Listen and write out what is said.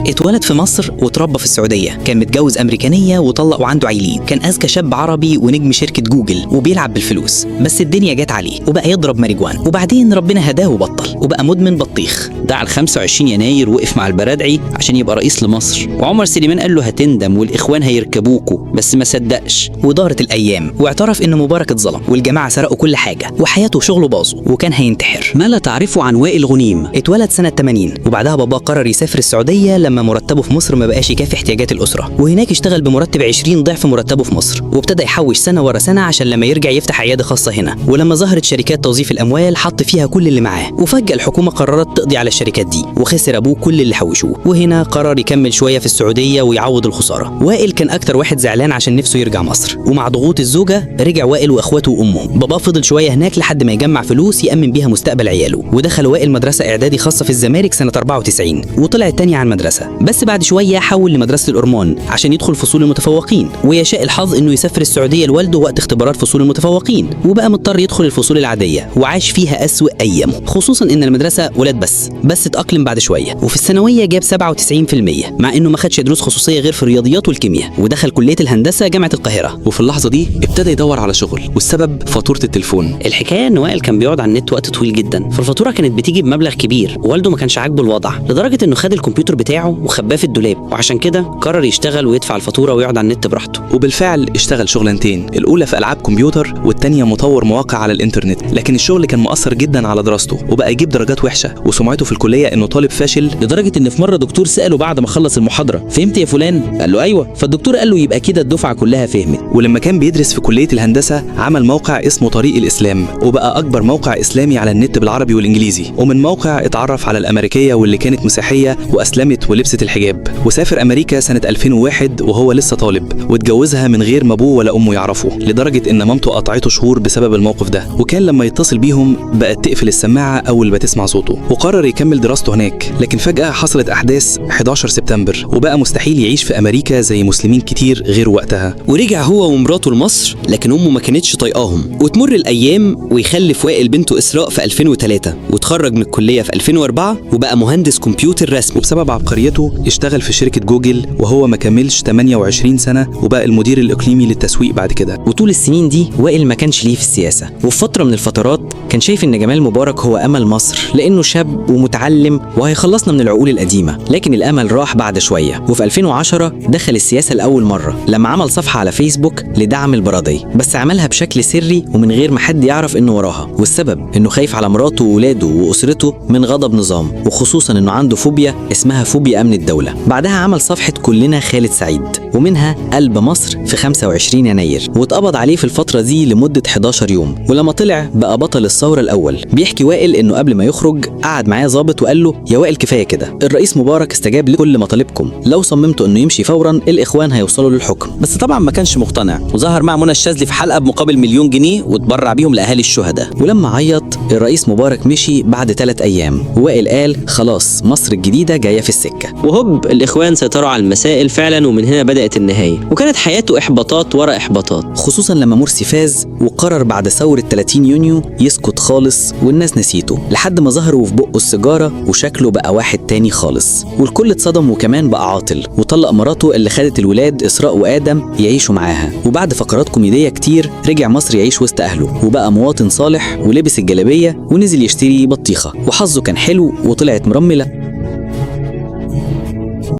اتولد في مصر وتربى في السعودية، كان متجوز أمريكانية وطلق وعنده عيلين، كان أذكى شاب عربي ونجم شركة جوجل وبيلعب بالفلوس، بس الدنيا جت عليه وبقى يضرب ماريجوان، وبعدين ربنا هداه وبطل وبقى مدمن بطيخ. ده على 25 يناير وقف مع البرادعي عشان يبقى رئيس لمصر، وعمر سليمان قال له هتندم والإخوان هيركبوكوا، بس ما صدقش. ودارت الأيام واعترف إن مبارك اتظلم والجماعة سرقوا كل حاجة وحياته وشغله باظوا وكان هينتحر. ما لا تعرفه عن وائل غنيم؟ اتولد سنة 80 وبعدها باباه قرر يسافر السعودية لما مرتبه في مصر ما بقاش يكفي احتياجات الأسرة، وهناك اشتغل بمرتب 20 ضعف مرتبه في مصر، وابتدى يحوش سنة ورا سنة عشان لما يرجع يفتح عيادة خاصة هنا. ولما ظهرت شركات توظيف الأموال حط فيها كل اللي معاه، وفجأة الحكومة قررت تقضي على الشركات دي وخسر أبوه كل اللي حوشوه، وهنا قرر يكمل شوية في السعودية ويعوض الخسارة. وائل كان أكتر واحد زعلان عشان نفسه يرجع مصر، ومع ضغوط الزوجة رجع وائل وأخواته وأمه. باباه فضل شوية هناك لحد ما يجمع فلوس يأمن بيها مستقبل عياله، ودخل وائل مدرسة إعدادي خاصة في الزمالك سنة 94 وطلع التاني عن مدرسة، بس بعد شوية حول لمدرسة الأورمان عشان يدخل فصول المتفوقين، ويشاء الحظ إنه يسافر السعودية لوالده وقت اختبارات فصول المتفوقين، وبقى مضطر يدخل الفصول العادية وعاش فيها أسوأ أيامه، خصوصا إن المدرسة ولاد بس اتأقلم بعد شوية. وفي الثانوية جاب 97% مع إنه ما خدش دروس خصوصية غير في الرياضيات والكيمياء، ودخل كلية الهندسة جامعة القاهرة. وفي اللحظة دي ابتدى يدور على شغل، والسبب فاتورة التليفون. الحكاية ان وائل كان بيقعد على النت وقت طويل جدا، فالفاتوره كانت بتيجي بمبلغ كبير، ووالده ما كانش عاجبه الوضع لدرجة انه خد الكمبيوتر بتاعه وخباه في الدولاب، وعشان كده قرر يشتغل ويدفع الفاتورة ويقعد على النت براحته. وبالفعل اشتغل شغلانتين، الأولى في ألعاب كمبيوتر والتانية مطور مواقع على الإنترنت، لكن الشغل كان مؤثر جدا على دراسته وبقى يجيب درجات وحشة، وسمعته في الكلية إنه طالب فاشل. لدرجة إن في مرة دكتور سأله بعد ما خلص المحاضرة: فهمت يا فلان؟ قال له أيوه. فالدكتور قال له يبقى كده الدفعة كلها فهمت. ولما كان بيدرس في كلية الهندسة عمل موقع اسمه طريق الإسلام، وبقى أكبر موقع إسلامي على النت بالعربي والإنجليزي، ومن موقع اتعرف على الأمريكية واللي كانت مسيحية وأسلمت ولبست الحجاب، وسافر أمريكا سنة 2001 وهو لسه طالب، واتجوزها من غير ما أبوه ولا أمه يعرفوا، لدرجة إن مامته قطعته شهور بسبب الموقف ده، وكان لما يتصل بيهم بقت تقفل السماعة أول ما تسمع صوته. وقرر يكمل دراسته هناك، لكن فجأة حصلت أحداث 11 سبتمبر وبقى مستحيل يعيش في أمريكا زي مسلمين كتير غير وقتها. ورجع هو ومراته لمصر، لكن أمه ما كانتش طايقاهم. وتمر الأيام ويخلف وائل بنته إسراء في 2003، وتخرج من الكلية في 2004 وبقى مهندس كمبيوتر رسمي. وبسبب عبقريته اشتغل في شركة جوجل وهو ما كملش 28 سنة، وبقى المدير الإقليمي للتسويق بعد كده. وطول السنين دي وائل ما كانش ليه في السياسة، وفي فترة من الفترات كان شايف إن جمال مبارك هو أمل مصر لأنه شاب ومتعلم وهيخلصنا من العقول القديمة، لكن الأمل راح بعد شوية. وفي 2010 دخل السياسة لأول مرة لما عمل صفحة على فيسبوك لدعم البرادعي، بس عملها بشكل سري ومن غير ما حد يعرف إنه وراها، والسبب إنه خايف على مراته وولاده وأسرته من غضب نظام، وخصوصا إنه عنده فوبيا اسمها فوبيا أمن الدولة. بعدها عمل صفحة كلنا خالد سعيد، ومنها قلب مصر في 25 يناير، واتقبض عليه في الفترة دي لمدة 11 يوم، ولما طلع بقى بطل الثورة الأول. بيحكي وائل إنه قبل ما يخرج قعد معاه ضابط وقال له: يا وائل كفاية كده، الرئيس مبارك استجاب لكل مطالبكم، لو صممتوا إنه يمشي فورا الإخوان هيوصلوا للحكم. بس طبعا ما كانش مقتنع، وظهر مع منى الشاذلي في حلقة بمقابل 1,000,000 جنيه وتبرع بيهم لأهالي الشهداء. ولما عيط الرئيس مبارك مشي بعد 3 أيام، ووائل قال خلاص مصر الجديدة جاية في السكة. وهوب الإخوان سيطروا على المسائل فعلا، ومن هنا بدأت النهاية، وكانت حياته إحباطات ورا إحباطات. خصوصا لما مرسي فاز وقرر بعد ثورة 30 يونيو يسكت خالص والناس نسيته، لحد ما ظهروا في بقه السيجارة وشكله بقى واحد تاني خالص، والكل اتصدم وكمان بقى عاطل، وطلق مراته اللي خدت الولاد إسراء وآدم يعيشوا معاها. وبعد فقرات كوميدية كتير رجع مصر يعيش وسط أهله، وبقى مواطن صالح ولبس الجلابية ونزل يشتري بطيخة، وحظه كان حلو وطلعت مرملة.